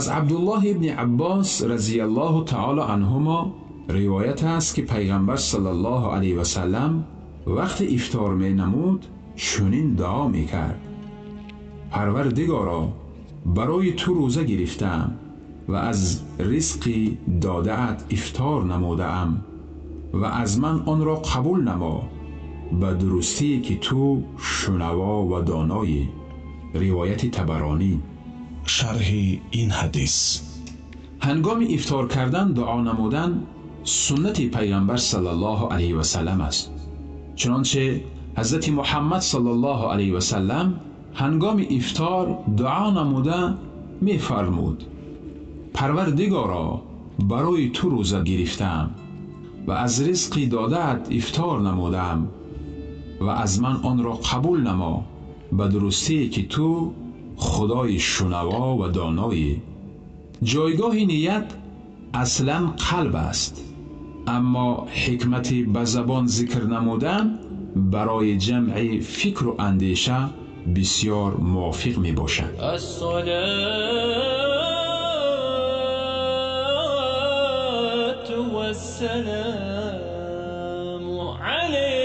Аз Абдуллоҳ ибни Аббос разияллоҳу таъоло анҳумо ривоят аст, ки Пайғамбар саллаллоҳу алайҳи васаллам вақти ифтор менамуд, чунин дуо мекард: Парвардигоро, барои ту рӯза гирифтаам ва аз ризқи додаат ифтор намудаам ва аз ман онро қабул намо, ба дурустӣ ки ту шунаво ва доноӣ. Ривояти Табаронӣ. Шарҳи ин ҳадис. Ҳангоми ифтор кардан дуо намудан суннати Пайғамбар саллаллоҳу алайҳи васаллам аст. Чунончи Ҳазрати Муҳаммад саллаллоҳу алайҳи васаллам ҳангоми ифтор дуо намуда мефармуд: Парвардигоро, барои ту рӯза гирифтаам ва аз ризқи додаат ифтор намудаам ва аз ман онро қабул намо, ба дурустӣ ки ту Худои шунаво ва доноӣ. Ҷойгоҳи ният аслан қалб аст, аммо ҳикмати ба забон зикр намудан барои ҷамъи фикру андеша бисёр мувофиқ мебошад. Ассалату вассаламу алайка.